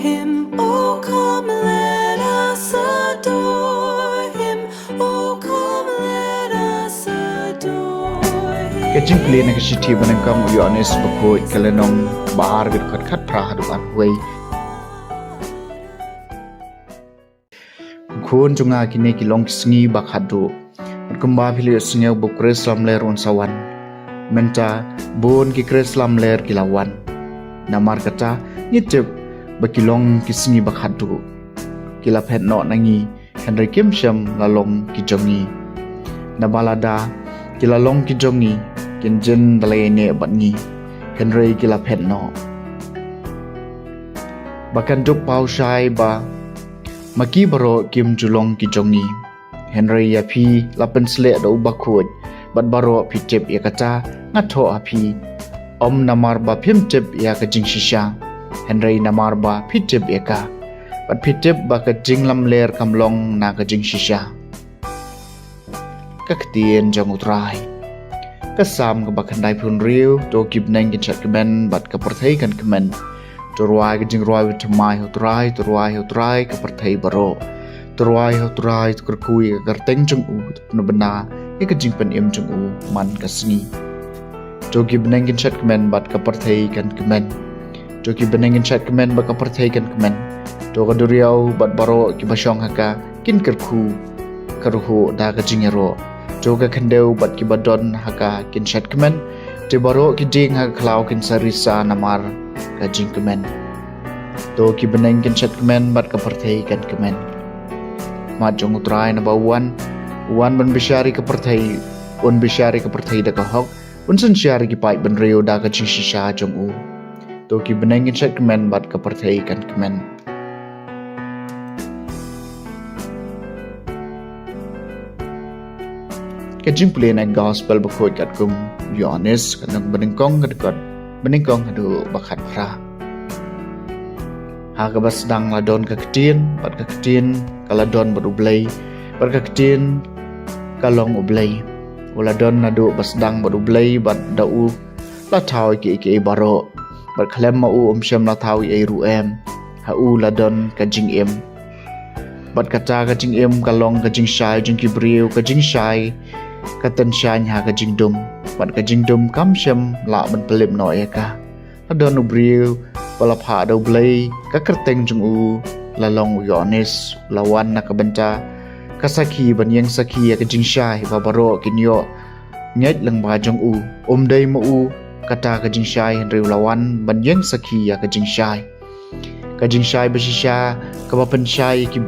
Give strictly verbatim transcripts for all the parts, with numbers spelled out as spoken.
Him, oh come, let us adore him. Oh come, let us adore him. Ka jingpule na ka shithi ba nyngkong u Ïoannis bakhuid, ka lynnong ba ar, ka dkhot khatphra haduh arphew wei. Ko khun jong nga, kine ki long ki sngi ba khatduh. Bad kumba phi la ïohsngew ba u Khrist lamler un sa wan, mynta bun ki Khrist lamler ki la wan. Namar kata ngi tip ba ki long ki sngi ba khatduh. Ki la phet noh na ngi, hynrei kim shym la long ki jong ngi. Naba lada ki la long ki jong ngi, kin jin da la ïaineh bad ngi, hynrei ki la phet noh. Ba kan dup paw shai ba ma ki baroh kim ju long ki jong ngi. Hynrei ïa phi la pynsleh da u bakhuid, bad baroh phi tip ïa kata nga thoh ha phi, ym namar ba phim tip ïa ka jingshisha, hynrei namar ba phi tip ïa ka, bad phi tip ba ka jinglamler kam long na ka jingshisha. Ka ktien jong u Trai. Ka Salm kaba khyndaiphew hynriew. To ki bneng kin shad kmen bad ka pyrthei kan kmen. To rwai ka jingrwai ba thymmai ha u Trai, to rwai ha u Trai ko ki pyrthei baroh. To rwai ha u Trai, to kyrkhu ïa ka kyrteng jong u, to pynbna ïa ka jingpynim jong u man ka sngi. To ki bneng kin shad kmen bad ka pyrthei kan kmen. To ki bneng kin shad kmen bad ka pyrthei kan kmen. To ka duriaw bad baroh kiba shong ha ka kin kyrkhu kyrhuh da ka jingïaroh. To ka khyndew bad kiba don ha ka kin shad kmen. Te baroh ki dieng ha ka khlaw kin sa risa namar ka jingkmen. To ki bneng kin shad kmen bad ka pyrthei kan kmen. Mat jong u Trai naba u wan, u wan ban bishar ïa ka pyrthei, un bishar ïa ka pyrthei da ka hok, un synshar ïa ki paid bynriew da ka jingshisha jong u. To ki bneng kin shad kmen bad ka pyrthei kan kmen. Ka jingpule na ka gospel bakhuid katkum u Ïoannis, ka lynnong banyngkong, ka dkhot banyngkong haduh ba khatphra. Ha kaba sdang la don ka ktien, bad ka ktien ka la don bad u Blei, bad ka ktien ka long u Blei. U la don naduh ba sdang bad u Blei, bad da u la thaw ïa kiei kiei baroh, bad khlem ma u ym shym la thaw ei ei ruh em. Ha u la don ka jingim, bad kata ka jingim ka long ka jingshai jong ki briew, ka jingshai ka tynshaiñ ha ka jingdum, bad ka jingdum kam shym lah ban pynlip noh ïa ka. La don u briew ba la phah da u Blei, ka kyrteng jong u la long u Ïoannis. U la wan na ka bynta ka sakhi, ban ïeng sakhi ïa ka jingshai ba baroh kin ïoh ngeit lyngba jong u. Um dei ma u kata ka jingshai, hynrei u la wan ban ïeng sakhi ïa ka jingshai. Ka jingshai ba shisha kaba pynshai ïa ki,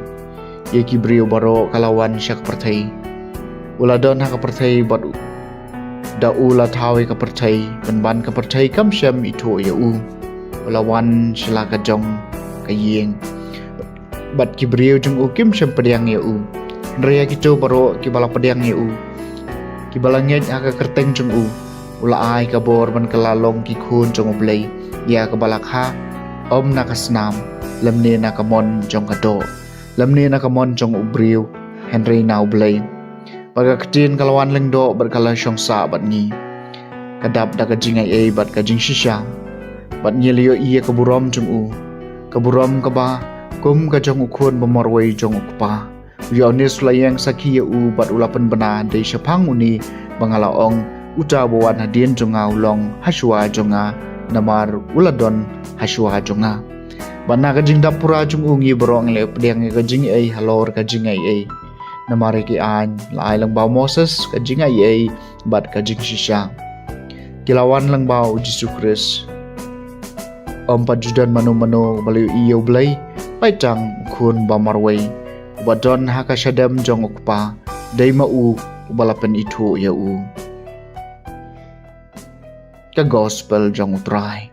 ïa ki briew baroh ka la wan sha ka pyrthei. U la don ha ka pyrthei, bad u, da u la thaw ïa ka pyrthei, pynban ka pyrthei kam shym ithuh ïa u. U la wan sha la ka jong ka ïing, bad ki briew jong u kim shym pdiang ïa u. Hynrei ïa kito baroh kiba la pdiang ïa u, kiba la ngeit ha ka kyrteng jong u, u la ai ka bor ban kylla long ki khun jong u Blei, ïa kaba la kha ym na ka snam, lymne na ka mon jong ka doh, lymne na ka mon jong u briew, hynrei na u Blei. Bad ka ktien ka la wan lyngdoh bad ka la shong sah bad ngi. Ka dap da ka jingaiei bad ka jingshisha, bad ngi la ïohi ïa ka burom jong u, ka burom kaba kum ka jong u Khun ba marwei jong u Kpa. U Ïoannis u la ïeng sakhi ïa u, bad u la pynbna, dei shaphang une ba nga la ong, uta uba wan hadien jong nga u long hashuwa jong nga, namar u la don hashuwa jong nga. Bad na ka jingdap pura jong u ngi baroh ngi la pdiang ïa ka jingaiei halor ka jingaiei. Namar ïa ki aiñ la ai lyngba u Moses, ka jingaiei bad ka jingshisha, ki la wan lyngba u Jisu Khrist. Ym pat ju don mano mano ba la ïohi ïa u Blei, peit tang u Khun ba marwei, uba don ha ka shadem jong u Kpa, dei ma u uba la pynithuh ïa u. Ka gospel jong u Trai.